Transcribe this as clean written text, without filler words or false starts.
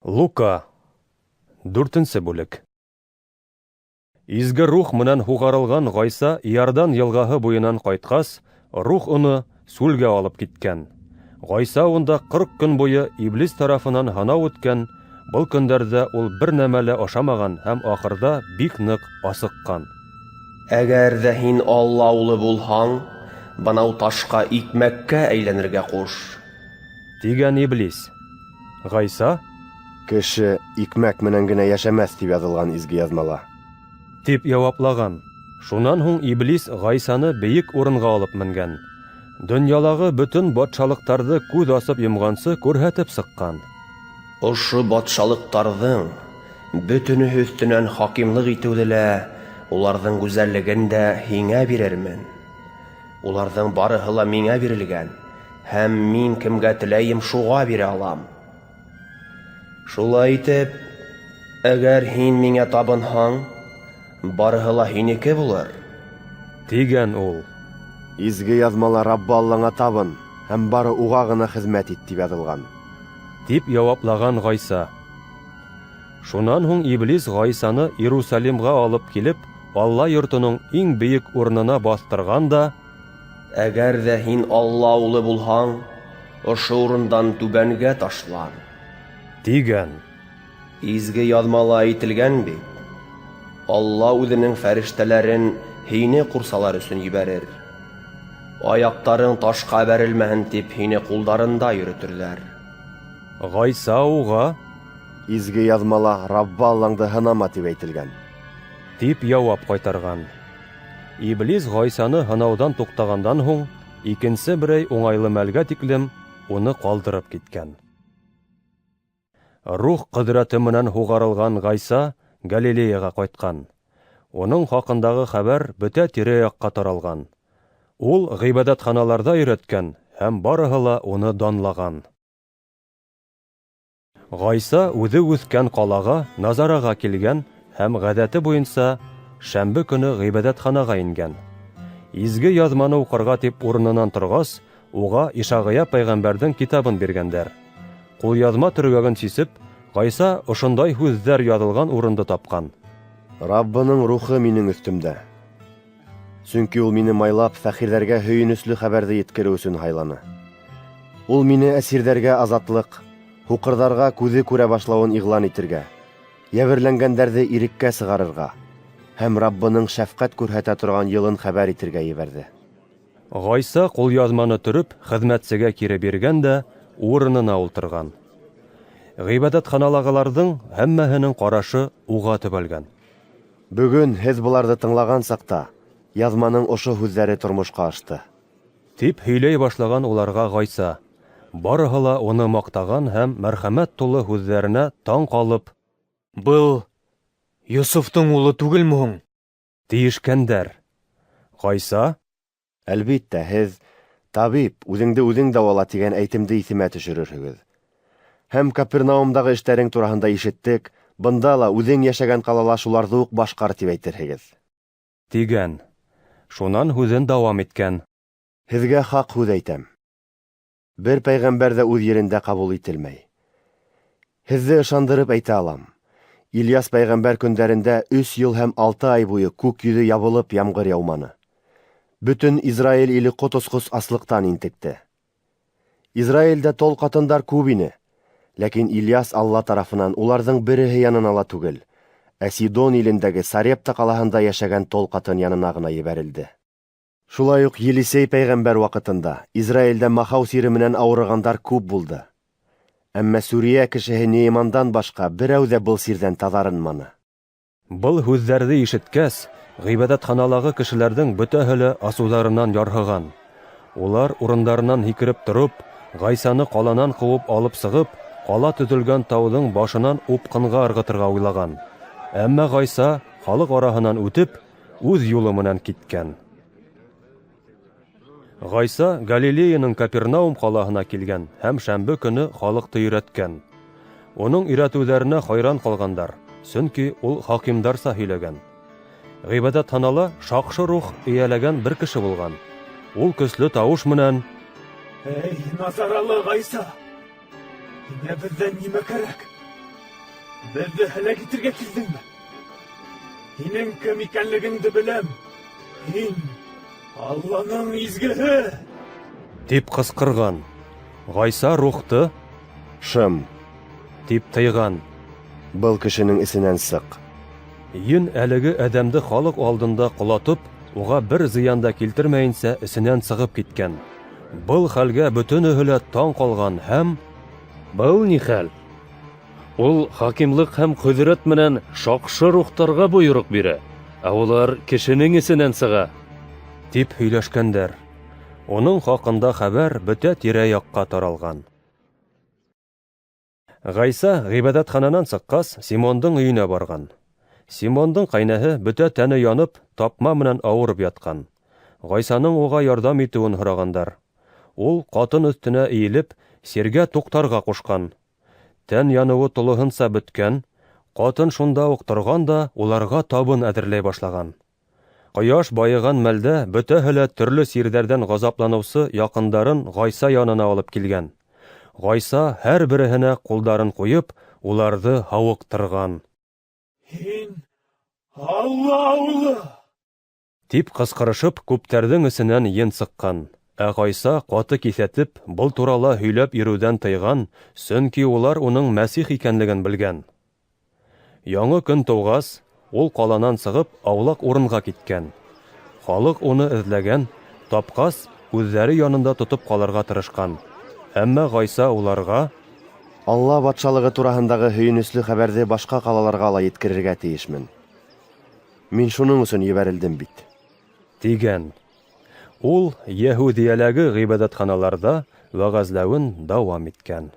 Лука. Дүртенсе бүлек. Изге Рух менән һуғарылған Гайса Иордан йылғаһы буйынан ҡайтҡас, Рух уны сүлгә алып киткән. Гайса унда 40 көн буйы Иблис тарафынан һынау үткән, был көндәрҙә ул бер нәмә лә ашамаған һәм ахырҙа бик ныҡ асыҡҡан. Әгәр ҙә һин Алла улы булһаң, бынау ташҡа икмәккә әйләнергә ҡуш. Тигән Иблис. Гайса: Кеше икмәк менән генә йәшәмәҫ, тип яҙылған Изге Яҙмала. Тип яуаплаган. Шунан һуң Иблис Гайсаны бейек урынға алып менгән. Донъялағы бөтөн батшалыҡтарҙы күҙ асып йомғансы күрһәтеп сыҡҡан. Ошо батшалыҡтарҙың бөтөнөһө өҫтөнән хакимлыҡ итеүҙе лә, уларҙың гүзәллеген дә һиңә бирермен. Уларҙың барыһы ла миңә бирелгән, һәм мин кемгә теләйем, шуға бирә алам. Шулай итеп, әгәр һин миңә табынһаң, барыһы ла һинеке булыр. Тигән ул. Изге Яҙмала Раббы Аллаңа табын һәм бары уға ғына хеҙмәт ит, тип яҙылған. Тип яуаплаган Гайса. Шунан һуң Иблис Гайсаны Иерусалимға алып килеп, Алла йортоноң иң бейек урынына баҫтырған да: Әгәр ҙә һин Алла улы булһаң, ошо урындан түбәнгә ташлан. Тигән. Изге Яҙмала әйтелгән бит: Алла үҙенең фәрештәләрен һине ҡурсалар өсөн ебәрер. Аяҡтарың ташҡа бәрелмәһен тип һине ҡулдарында йөрөтөрҙәр. Гайса уға: Изге Яҙмала Раббы Аллаңды һынама, тип әйтелгән. Тип яуап ҡайтарған. Иблис Гайсаны һынауҙан туҡтағандан һуң, икенсе берәй уңайлы мәлгә тиклем уны ҡалдырып киткән. Рух ҡөҙрәте менән һуғарылған Гайса Галилеяға ҡайтҡан. Уның хаҡындағы хәбәр бөтә тирә-яҡҡа таралған. Ул ғибәҙәтханаларҙа өйрәткән, һәм барыһы ла уны данлаған. Гайса үҙе үҫкән ҡалаға, Назараға килгән һәм ғәҙәте буйынса шәмбе көнө ғибәҙәтханаға ингән. Изге Яҙманы уҡырға тип урынынан торғас, уға Ишағия пәйғәмбәрҙең китабын биргәндәр. Ҡулъяҙма төргәген сисеп, Гайса ошондай һүҙҙәр яҙылған урынды тапҡан: Раббының рухы минең өҫтөмдә. Сөнки ул мине майлап, фәҡирҙәргә һөйөнөслө хәбәрҙе еткереү өсөн һайланы. Ул мине әсирҙәргә азатлыҡ, һуҡырҙарға күҙе күрә башлауын иғлан итергә, йәберләнгәндәрҙе иреккә сығарырға һәм Раббының шәфҡәт күрһәтә торған йылын хәбәр итергә ебәрҙе. Гайса ҡулъяҙманы төрөп, хеҙмәтсегә кире биргән дә урынына ултырған. Ғибәҙәтханалағыларҙың һәммәһенең ҡарашы уға төбәлгән. Бөгөн һеҙ быларҙы тыңлаған саҡта, яҙманың ошо һүҙҙәре тормошҡа ашты. Тип һөйләй башлаған уларға Гайса. Барыһы ла уны маҡтаған һәм мәрхәмәт тулы һүҙҙәренә таң ҡалып: Был Йософтоң улы түгелме һуң? Тиешкәндәр. Гайса: Әлбиттә, һеҙ, табип, үҙеңде үҙең дауала, тигән әйтемде иҫемә төшөрөрһөгөҙ. Һәм Капернаумдағы эштәрең тураһында ишеттек, бында ла үҙең йәшәгән ҡалала шуларҙы уҡ башҡар, тип әйтерһегеҙ. Тигән. Шунан һүҙен дауам иткән: Һеҙгә хаҡ һүҙ әйтәм. Бер пәйғәмбәр ҙә үҙ ерендә ҡабул ителмәй. Һеҙҙе ышандырып әйтә алам. Ильяс пәйғәмбәр көндәрендә 3 йыл һәм 6 ай буйы күк йөҙө ябылып ямғыр яуманы. Бөтөн Израиль иле ҡот осҡос аслыҡтан интекте. Израилдә тол ҡатындар күп ине, ләкин Ильяс Алла тарафынан уларҙың береһе янына ла түгел, ә Сидон илендәге Сарепта ҡалаһында йәшәгән тол ҡатын янына ғына ебәрелде. Шулай уҡ Елисей пәйғәмбәр ваҡытында Израилдә махау сире менән ауырығандар күп булды. Әммә Сүриә кешеһе Неймандан башҡа берәү ҙә был сирҙән таҙарынманы. Был һүҙҙәрҙе ишеткәс, ғибәҙәтханалағы кешеләрҙең бөтәһе лә асыуҙарынан ярһыған. Улар урындарынан һикереп тороп, Гайсаны ҡаланан ҡыуып алып сығып, ҡала төҙөлгән тауҙың башынан упҡынға ырғытырға уйлаған. Әммә Гайса халыҡ араһынан үтеп, үҙ юлы менән киткән. Гайса Галилеяның Капернаум ҡалаһына килгән һәм шәмбе көнө халыҡты өйрәткән. Уның өйрәтеүҙәренә хайран ҡалғандар, сөнки ул хакимдарса һөйләгән. Ғибәҙәтханала шаҡшы рух эйәләгән бер кеше булған. Ул көслө тауыш менән: Эй, Назаралы Гайса, һиңә беҙҙән нимә кәрәк? Беҙҙе һәләк итергә килдеңме? Һинең кем икәнлегеңде беләм. Һин Алланың изгеһе! Дип ҡысҡырған. Ғайса рухты Шым, дип тыйған. Был кешенең эсенән сыҡ. Ен әлеге әҙәмде халыҡ алдында ҡолатып, уға бер зыян да килтермәйенсә эсенән сығып киткән. Был хәлгә бөтөнөһө лә таң ҡалған һәм: Был ни хәл? Ул хакимлык һәм ҡөҙрәт менән шаҡшы рухтарға бойороҡ бирә, ә улар кешенең эсенән сыға. Дип һөйләшкәндәр. Уның хаҡында хәбәр бөтә тирә-яҡҡа таралған. Ғайса ғибәҙәтхананан сыҡҡас, Симондың өйөнә барған. Симондың ҡәйнәһе бөтә тәне янып, тапма менән ауырып ятҡан. Ғайсаның уға ярҙам итеүен һорағандар. Ул ҡатын өҫтөнә эйелеп, сиргә туҡтарға ҡушҡан. Тән яныуы тулыһынса бөткән, ҡатын шунда уҡ торған да уларға табын әҙерләй башлаған. Ҡояш байыған мәлдә бөтәһе лә төрлө сирҙәрҙән ғазапланыусы яҡындарын Ғайса янына алып килгән. Ғайса һәр береһенә ҡулдарын ҡуйып, уларҙы һауыҡтырған. Һин Алла улы! Тип ҡысҡырышып, күптәрҙең эсенән ен сыҡҡан. Ә Ғайса ҡаты киҫәтеп, был турала һөйләп йөрөүҙән тыйған, сөнки улар уның Мәсих икәнлеген белгән. Яңы көн тыуғас, ул ҡаланан сығып, аулаҡ урынға киткән. Халыҡ уны эҙләгән, тапҡас, үҙҙәре янында тотоп ҡалырға тырышҡан. Әммә Ғайса уларға: Алла батшалығы тураһындағы һөйөнөслө хәбәрҙе башҡа ҡалаларға ла еткерергә тейешмен. Мин шуның өсөн ебәрелдем бит. Тигән. Ул Йәһүҙиәләге ғибәҙәтханаларҙа вәғәзләүен дауам иткән.